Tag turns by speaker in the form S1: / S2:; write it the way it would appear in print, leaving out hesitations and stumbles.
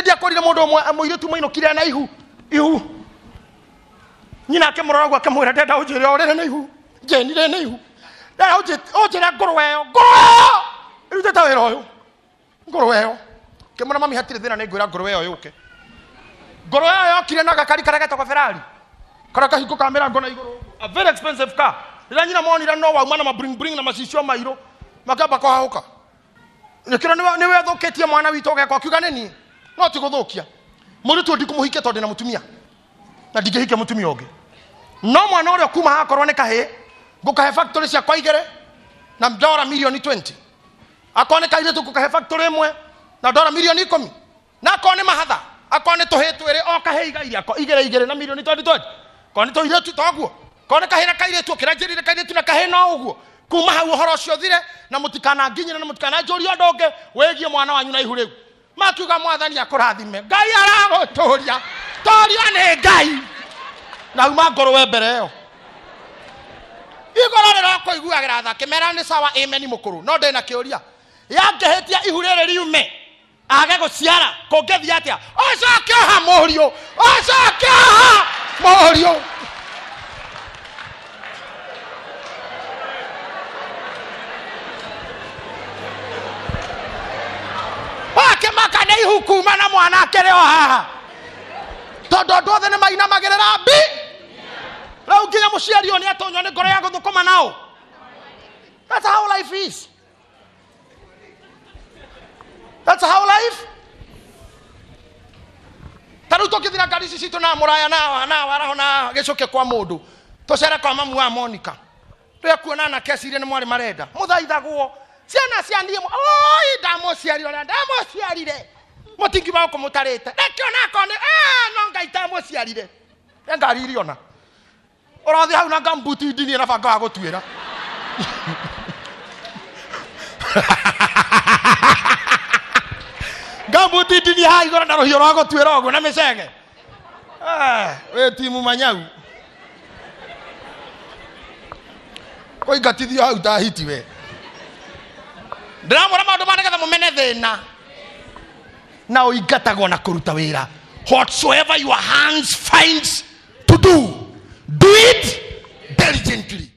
S1: Ndiakorire mundu umwe muiritu mainukire na ihu ihu nyina akimurora guo akimwira ndenda unjire urire na ihu njenire na ihu ndenda unjire ngũrwe ĩyo ngũrwe ĩyo ĩrutĩte wĩra ũyũ ngũrwe ĩyo kĩmwĩra mami hatirĩ thĩna nĩ ngwĩra ngũrwe ĩyo yũke ngũrwe ĩyo yokire na gakari karĩa getagwo Ferrari karĩa kahingũkaga mĩrango na igũrũ a very expensive car rĩrĩa nyina monire no wauma na mabring bring na macicio mairũ makĩamba kũhahũka nĩkĩro nĩwe ũthũkĩtie mwana witũ ũgeka ũkiuga nĩ niĩ no ti gũthũkia mũirĩtu ũyũ ndikũmũhikia tondũ ndĩna mũtumia na ndingĩhikia mũtumia ũngĩ no mwana ũrĩa kuma hakorwo nĩ kahĩĩ ngũkahe factory ciakwa igĩrĩ na ndora milioni 20 akorwo nĩ kairĩtu ngũkahe factory ĩmwe na ndora milioni 10 na akorwo nĩ mahatha akorwo nĩ tũhĩĩ twĩrĩ o kahĩĩ igai rĩako igĩrĩ igĩrĩ na milioni 20 20 korwo nĩ tũirĩtu toguo korwo nĩ kahĩĩ na kairĩtu kĩrĩa njĩrire kairĩtu na kahĩĩ no ũguo kuma hau ũhoro ũcio ũthire na mũtikananginyĩre na mũtikananjũrie ũndũ ũngĩ wĩgiĩ mwana wanyu na ihu rĩu makiuga mwathani akũrathime Ngai aragũtũria torio nĩ Ngai na uma ngũrwe mbere ĩyo igũrũ rĩrokũiguagĩra tha kĩmera nĩ sawa amen mũkũrũ no ndĩna kĩũria yangĩhĩtia ihu rĩrĩ riume age gũciara kũngĩthiĩ atĩa ũcoke oha mũriũ ũcoke oha mũriũ wakĩmaka nĩ ihu kuma na mwana akĩrĩ o haha tondũ andũ othe nĩ mainamagĩrĩra mbi rĩu nginya mũciari ũyũ nĩ atonywo nĩ ngoro ya gũthũkũma nao. That's how life is. That's how life. Ta rĩu tũngĩthira ngari ici citũ na mũraya na waraho na gĩcũke kwa mũndũ tũcere kwa mamu wa Monica rĩrĩa kuona anake acirie nĩ mwarĩ marenda mũthaithagwo ciana cia niĩ oi ndamũciarire ũrĩa ndamũciarire mũtingiuga gũkũ mũtarĩte reke onakorwo nĩ no Ngai tamũciarire nĩ ngari iriona ũrathiĩ hau na ngambuti ndinie na banga wa gũtuĩra ngambuti ndinie haha igũrũ na rũhiũ rwa gũtuĩra ũguo na mĩcege wĩ timu manyau kũingatithio hau ta hiti we ndĩramwĩra maũndũ ma nĩgetha mũmene thĩna na ũingatagwo na kũruta wĩra. Whatsoever your hands finds to do, do it diligently.